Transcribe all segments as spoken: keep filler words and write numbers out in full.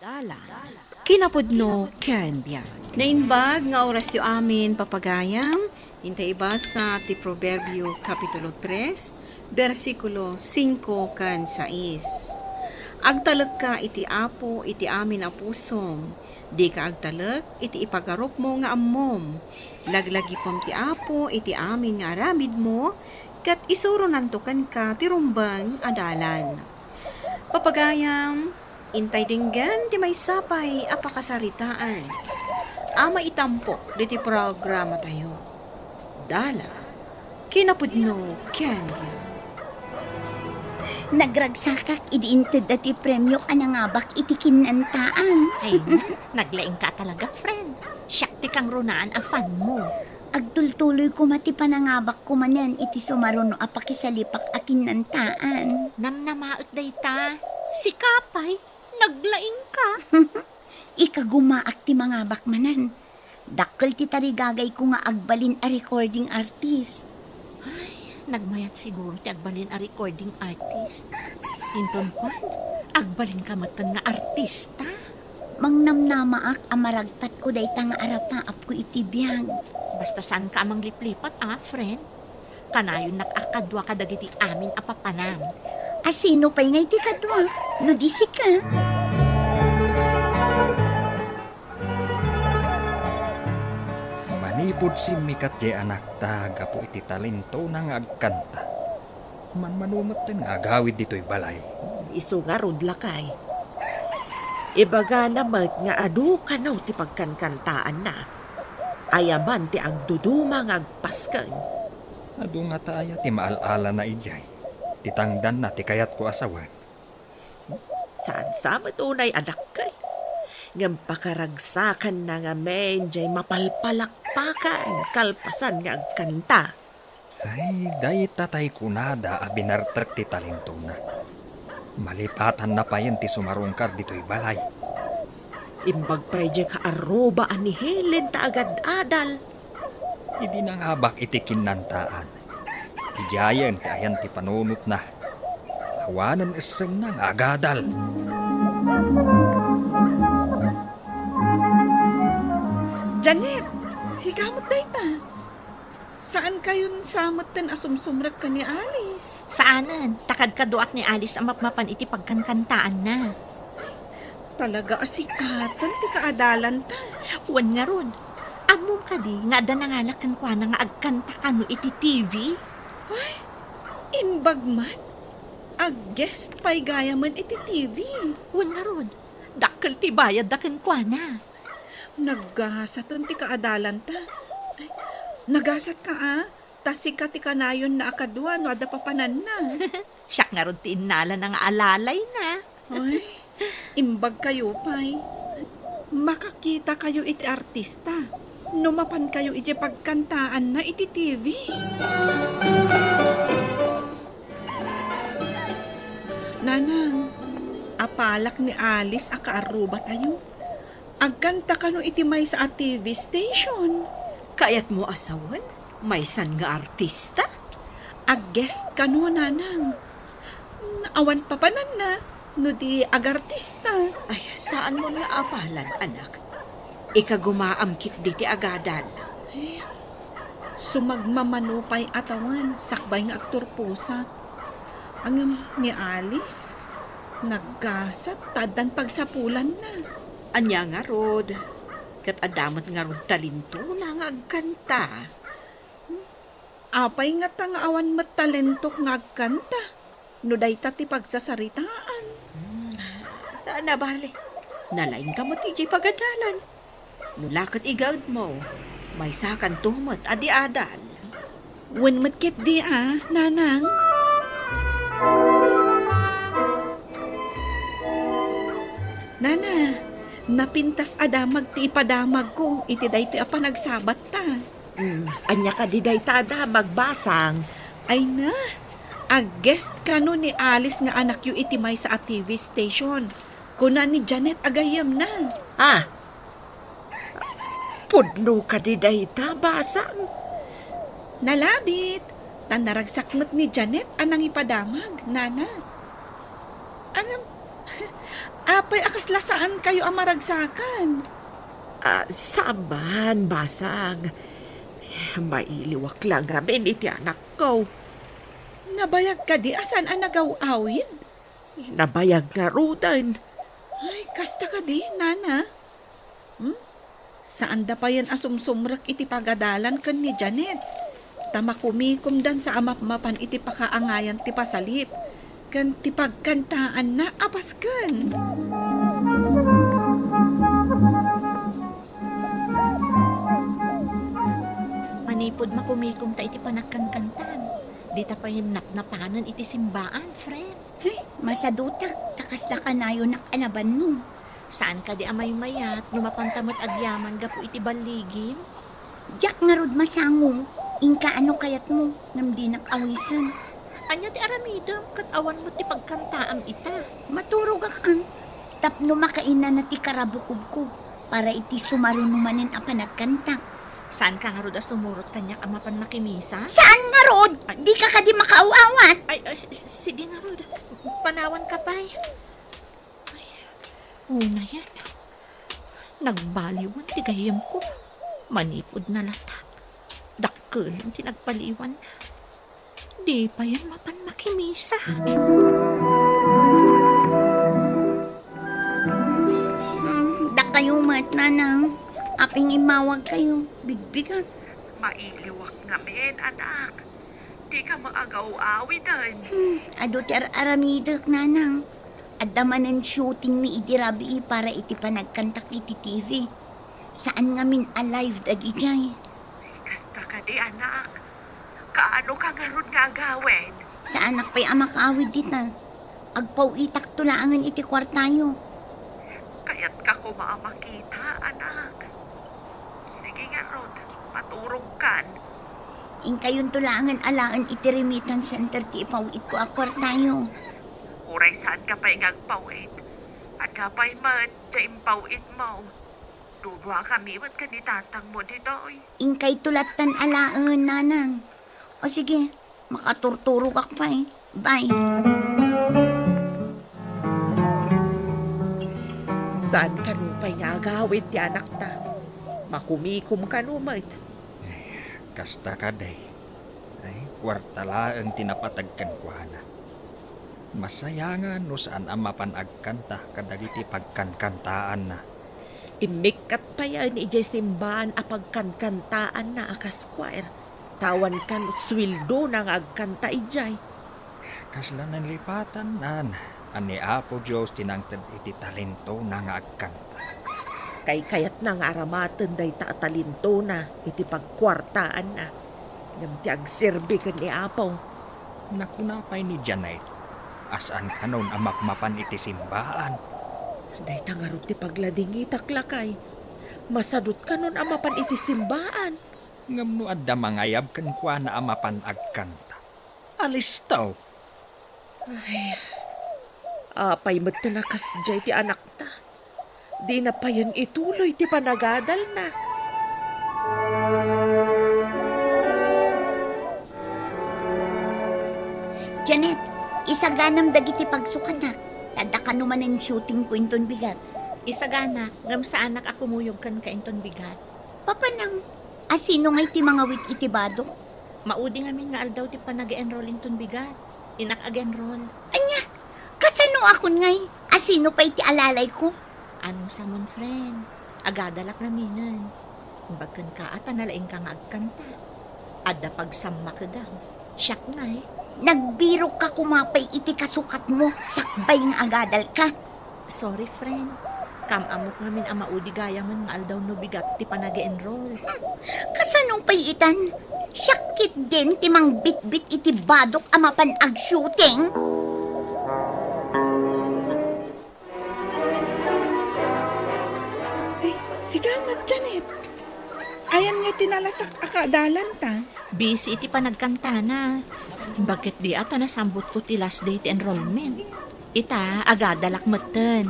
Dalan, kinapudno ken biag. Naimbag nga orasyo amin, papagayam, intay ibasa ti Proverbio Kapitulo tres, bersikulo singko ken sais. Agtalekka iti Apo iti amin a pusom, dika agtalek iti ipagarupmo nga ammom. Laglagipem ti Apo iti amin nga aramidmo, ket isuronanto kenka ti rumbeng a dalan. Papagayam, intay denggen ti maysa pay a pakasaritaan a maitampok ditoy programatayo. Dalan, kinapudno ken biag. Nagragsakak idi intedda ti premiok a nangabak iti kinnantaan. Ay na, naglaingka talaga, friend. Siak ti kangrunaan a fan mo. Agtultuloy koma ti panangabakko manen iti sumaruno a pakisalipak a kinnantaan. Namnamaek dayta. Sika pay, naglaingka. Ikagumaak ti mangabak manen. Dakkel ti tarigagayko nga agbalin a recording artist. Ay, nagmayat siguro ti agbalin a recording artist. Inton kuan, agbalinka metten nga artista. Mangnamnamaak a maragpatko dayta nga arapaapko iti biag. Basta saanka a mangliplipat, a, friend. Kanayonnak a kadua kadagiti amin a papanam. A sino pay ngay ti kadua, no di sika? Manipud simmikat diay anakta gapu iti talentona nga agkanta, manmano metten nga agawid ditoy balay. Isu ngarud, lakay. Ibagana met nga adu kano ti pagkankantaanna. Ayaman ti agduduma nga agpasken. Adu ngata aya ti maal-alana idiay? Ti tangdanna ti kayatko a sawen. Saan sa met unay a dakkel. Ngem pakaragsakanna ngamin diay mapalpalakpakan kalpasan nga agkanta. Ay, dayta tay kunada a binartek ti talentona. Malipatanna payen ti sumarungkar ditoy balay. Imbag pay diay kaarruba a ni Helen ta agad-adal. Idi nangabak iti kinnantaan, idiayen ti ayan ti panunotna. Awanen essenna nga agadal. Janet, sika met dayta. Saankayon sa metten a sumsumrek ken ni Alice? Saanen, ta kadkaduak ni Alice a mapmapan iti pagkankantaanna. Talaga a sikaten ti kaadalanta. Wen ngarud, ammom kadi nga adda nangalak kenkuana nga agkanta kano iti T V? Ay, imbag man. Ag-guest pay gayamen iti T V. Wen ngarud, dakkel ti bayadda kenkuana. Naggasaten ti kaadalanta. Ay, nagasatka a, ta sika ti kanayonna a kadua no adda papananna. Siak ngarud ti innalana nga alalayna. Ay, imbagkayo pay. Makakitakayo iti artista no mapankayo idiay pagkantaanna iti T V. Nanang, apalak ni Alice a kaarrubatayo. Agkanta kano iti maysa a T V station. Kayatmo a sawen, maysan nga artista? Ag-guest kano, Nanang. Awan papananna, no di agartista. Ay, saanmon nga apalan, anak. Ikagumaam ketdi ti agadal. Sumagmamano pay a tawen, sakbay nga agturposak. Ngem ni Alice, naggasat ta addan pagsapulanna. Ania ngarud, ket adda met ngarud talentona nga agkanta. Apay ngata nga awan met talentok nga agkanta? No dayta ti pagsasaritaan. Hmm, saan a bale. Nalaingka met idiay pagadalan. No la ket igaedmo, maysakanto met a di adal. Wen met ketdi a, Nanang. Nana, napintas a damag ti ipadamagko iti daytoy a panagsabatta. Hmm, ania kadi dayta a damag, basang? Ay na, ag-guest kano ni Alice nga anakyo iti maysa a T V station. Kuna ni Janet a gayyemna. Ah, pudno kadi dayta, basang? Nalabit, ta naragsak met ni Janet a nangipadamag, Nana. Ngem, Apay a kasla saankayo a maragsakan? Ah, saan man, basang. Mailiwak la ngamin iti anakko. Nabayag kadi a saan a nagaw-awid? Nabayag ngaruden. Ay, kasta kadi, nana? Hmm? Saanda payen a sumsumrek iti pagadalan ken ni Janet, ta makumikomdansa a mapmapan iti pakaangayan ti pasalip ken ti pagkantaanna a pasken. Manipud makumikomta iti panagkankantam, dita payen napnapanen iti simbaan, friend. Ay, masadutak, ta kasla kanayonak a nabannog. Saan kadi a maymayat no mapanta met agyaman gapu iti balligim? Diak ngarud masango, inka no kayatmo, ngem dinak awisen. Ania ti aramidem ket awan met ti pagkantaam ita? Maturogak, a. Tapno makainana ti karabukobko para iti sumaruno manen a panagkantak. Saanka ngarud a sumurot kaniak a mapan makimisa? Saan ngarud? Ay. Dika kadi makaaw-awat? Ay, ay, s-, sige ngarud. Panawanka pay. Ay, unayen. Nagbaliwan ti gayyemko. Manipud nalatak, dakkelen ti nagbaliwanna. Di payen mapan makimisa. Hmm, dakayo met, nanang. Apay nga immawagkayo, bigbigat. Mailiwak ngamin, anak. Dika maagaw-awiden. Hmm, adu ti ar-aramidek, nanang. Adda manen shootingmi idi rabii para iti panagkantak iti T V. Saan ngamin a live dagidiay. Kasta kadi, anak. Kaano ka ngarud nga agawid? Saanak pay a makaawid dita. Agpaw-itakto laengen iti kuartayo. Kayatka koma a makita, anak. Sige ngarud, maturogkan. Inkayonto laengen alaen iti remittance center ti ipaw-itko a kuartayo. Uray saanka pay nga agpaw-it, adda pay met ti impaw-itmo. Duduakami met ken ni tatangmo ditoy. Inkayto lattan alaen, nanang. O sige, makaturturogak pay. Bye. Saan kano pay nga agawid ti anakta? Makumikom kano met? Ay, kasta kadi. Ay, kuarta laeng ti napateg kenkuana. Masayangan no saan a mapan agkanta kadagiti pagkankantaanna. Immikkat payen idiay simbaan a pagkankantaanna a kas choir. Awan kano suweldona nga agkanta idiay. Kasla nanglipatan, nana, a ni Apo Dios ti nangted iti talentona nga agkanta. Kaykayatna nga aramaten dayta a talentona iti pagkuartaanna, ngem ti agserbi ken ni Apo. Nakuna pay ni Janet a saan kanon a mapmapan iti simbaan. Dayta ngarud ti pagladingitak, lakay. Masadut kanon a mapan iti simbaan. Ngem no adda mangayab kenkuana a mapan agkanta, alisto. Ay, apay met ti nakasdiay ti anakta? Dina payen ituloy ti panagadalna. Janet, isaganam dagiti pagsukatak. Adda kano manen shootingko inton bigat. Isaganak, ngem saanak a kumuyog kenka inton bigat. Papanam, asino ngay ti mangawit iti badok? Maudi ngamin nga aldaw ti panag-enroll inton bigat. Dinak ag-enroll. Ania? Kasano akon ngay? Asino pay ti alalayko? Anusamon, friend. Agadalak ngaminen. Imbag kenka a ta nalaingka nga agkanta. Adda pagsammakedam. Siak ngay. Nagbirokka koma pay iti kasukatmo sakbay nga agadalka. Sorry, friend. Kaam-ammok ngamin a maudi gayamen nga aldaw no bigat ti panag-enroll. Kasano pay itan? Siak ketdin ti mangbitbit iti badok a mapan ag-shooting? Ay, sika met, Janet. Ayan nga ti nalatak a kaadalanta? Busy iti panagkantana. Imbag ketdi a ta nasambutko ti last day ti enrollment. Ita, agadalak metten.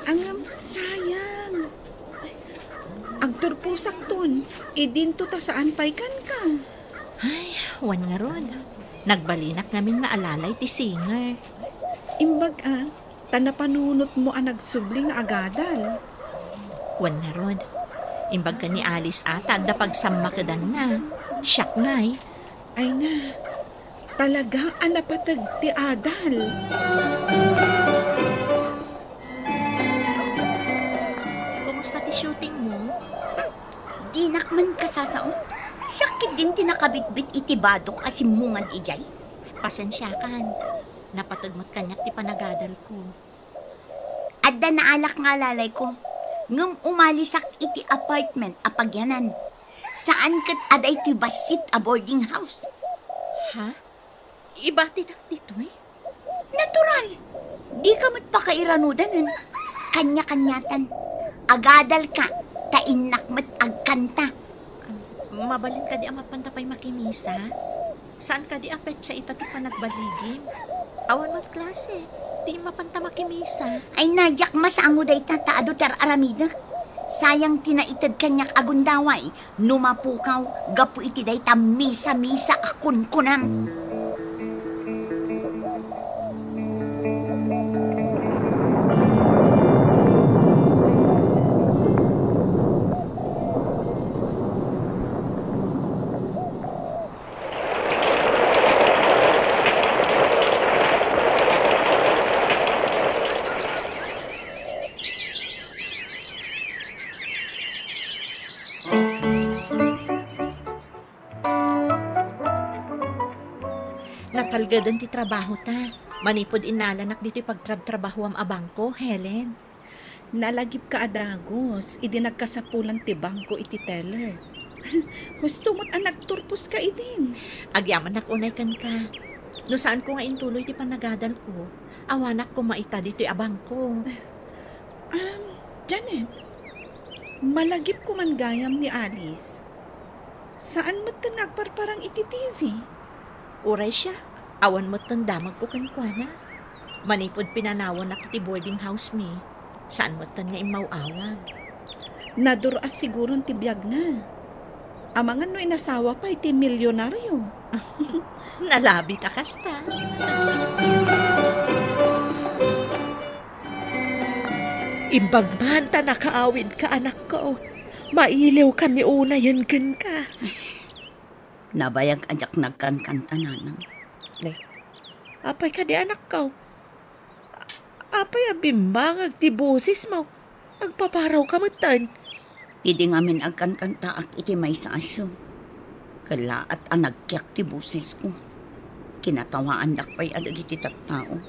Ngem, sayang. Agturposakton, idinto ta saan pay kenka. Ay, wen ngarud. Nagbalinak ngamin nga alalay ti singer. Imbag a, ta napanunotmo a nagsubli nga agadal. Wen ngarud, imbag ken ni Alice a ta adda pagsammakedanna. Siak ngay. Ay na, talaga a napateg ti adal. Kumusta ti shooting mo? Dinak man kasasao. Siak ketdin ti nakabitbit iti badok a simmungan idiay. Pasensiakan. Napateg met kaniak ti panagadalko. Adda naalak nga alalayko, ngem umalisak iti apartment a pagyanan. Saan ket a daytoy bassit a boarding house. Ha? Ibatinak ditoy? Natural! Dika met pakairanudanen. Kanya-kaniatan. Agadalka, ta innak met agkanta. Mabalin kadi a mapanta pay makimisa? Saan kadi a petsa ita ti panagbaligim? Awan met klase. Di mapanta makimisa. Ay, na, diak masango dayta ta adu ti ar-aramidek. Sayang ti naited kaniak a gundaway no mapukaw gapu iti dayta misa-misa a kunkunam. Natalgeden ti trabahota. Manipud innalanak ditoy pagtrabtrabahoam a bangko, Helen. Nalagipka a dagus idi nagkasapulan ti bangko iti teller. Husto met a nagturposka idin. Agyamanak unay kenka. No saanko nga intuloy ti panagadalko, awanak koma ita ditoy a bangko. Um, Janet, malagipko man gayam ni Alice. Saan metten nga agparparang iti T V? Uray siak, awan metten damagko kenkuana. Manipud pinanawannak iti boarding house mi, saan metten nga immaw-awag. Nadur-as siguron ti biagna. Amangan no inasawa pay ti milyonario. Nalabit a kasta. Imbag man ta nakaawidka, anakko. Mailiwkami unayen kenka. Nabayag a diak nagkankanta, nanang. Ne, apay kadi, anakko? Apay a bimmangag ti bosesmo? Agpaparawka metten. Idi ngamin agkankantaak iti maysa a show, kellaat a nagkiak ti bosesko. Kinatawaandak pay a dagiti tattao.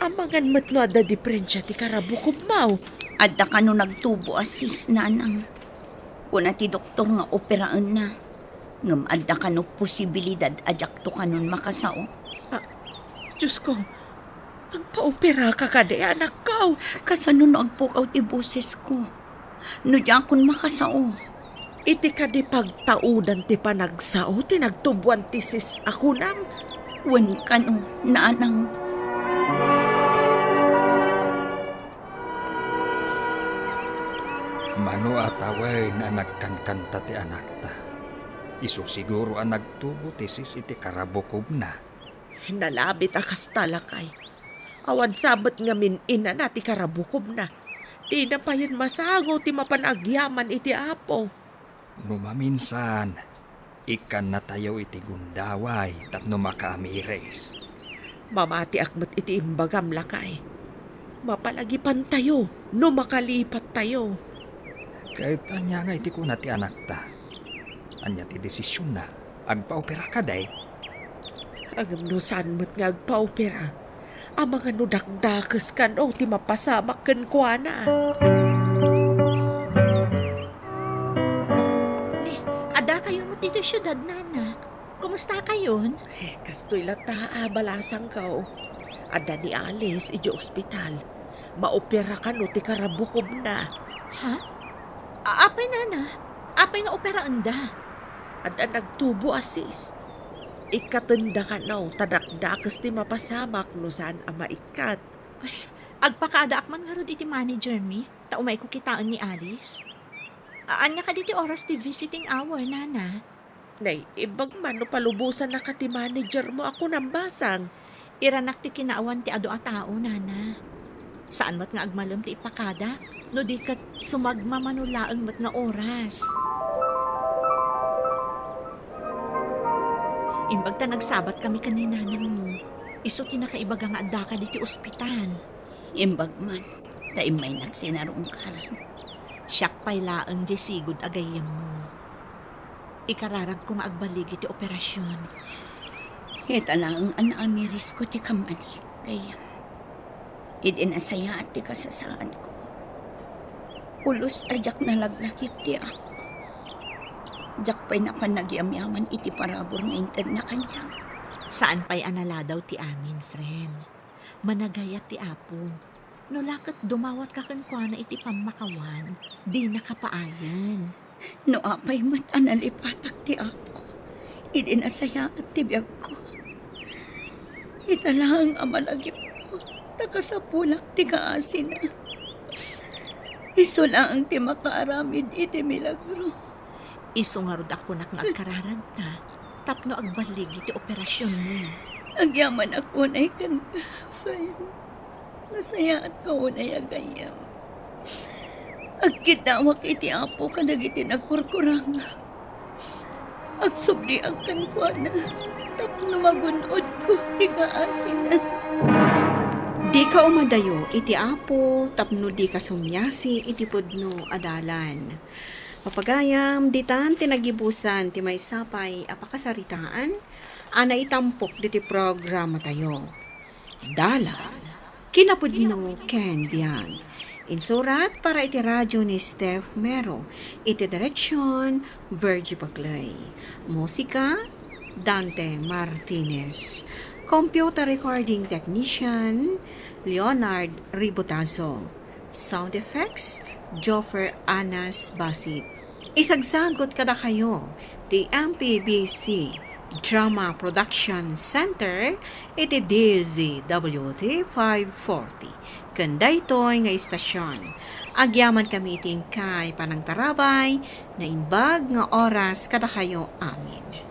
Amangan met no adda diferensia ti karabukobmo. Adda kano nagtubo a cyst, nanang. Kuna ti doktor nga operaenna. Ngem adda kano posibilidad a diakto kanon makasao. Ah, Diosko, agpaoperaka kadi, anakko? Kasano no agpukaw ti bosesko? No diakon makasao? Iti kadi pagtaudan ti panagsao ti nagtuboan ti cyst a kunam? Wen kano, nanang. Mano a tawen a nagkankanta ti anakta, isu siguro a nagtubo ti cyst iti karabukobna. Nalabit a kasta, lakay. Awan sa met ngamin inana ti karabukobna. Dina payen masango ti mapan agyaman iti Apo. No maminsan, ikkannatayo iti gundaway tapno makaamiris. Mamatiak met iti imbagam, lakay. Mapalagipantayo no makalipattayo. Ket ania nga iti kuna ti anakta? Ania ti desisionna? Agpaopera kadi? Ngem no saan met nga agpaopera, amangan no dakdakes kano ti mapasamak kenkuana. Eh, adda kayo met ditoy siudad, nana. Kumustakayon? Eh, kastoy latta a balasangko. Adda ni Alice idiay ospital. Maopera kano ti karabukobna. Ha? A-, apay, nana? Apay nga operaenda? Adda nagtubo a cyst. Ikkatenda kano ta dakdakes ti mapasamak no saan a maikkat. Ay, agpakaadaak man ngarud iti manager mi, ta umayko kitaen ni Alice. A-, ania kadi ti oras ti visiting hour, nana? Naimbag man no palubosannaka ti manager mo a kunam basang. Iranak ti kinaawan ti adu a tao, nana. Saan met nga agmalem ti ipakadak, no di ket sumagmamano laeng met nga oras. Imbag ta nagsabat kami ken ni nanangmo. Isu ti nakaibaga nga addaka ditoy ospital. Imbag man, ta immaynak sinarungkaran. Siak pay laeng diay sigud a gayyemmo. Ikararagko nga agbaligi ti operasion. Ita laeng a naamirisko ti kammanik, gayyem. Idi nasayaat ti kasasaadko, pulos a diak nalaglagip ti Apo. Diak pay napan nagyamyaman iti parabur nga intedna kaniak. Saan pay a naladaw ti amin, friend. Managayat ti Apo. No la ket dumawatka kenkuana iti pammakawan, dinaka paayen. No apay met a nalipatak ti Apo, idi nasayaat ti biagko. Ita laeng a malagipko, ta kasapulak ti kaasina. Isu laeng ti makaaramid iti milagro. Isu ngarud a kunak nga agkararagta tapno agbaligi ti operasionmo. Agyamanak unay kenka, friend. Nasayaatka unay a gayyem. Agkiddawak iti Apo kadagiti nagkurkurangak. Agsubdiak kenkuana tapno magun-odko ti kaasinan. Dika umadayo iti Apo tapno dika sumiasi iti pudno a dalan. Papagayam, ditan ti nagibusan ti maysa pay a pakasaritaan a naitampok diti programatayo. Dalan, kinapudno ken biag. Insurat para iti radio ni Steph Mero, iti direksion, Virgie Paclay. Musika, Dante Martinez. Computer recording technician, Leonard Ributazo. Sound effects, Joffer Anas Basit. Isagsagut kadakayo ti M P B C Drama Production Center iti D Z W T five forty. Ken daytoy nga istasion, agyamankami iti inkay panangtarabay, naimbag nga oras kadakayo amin.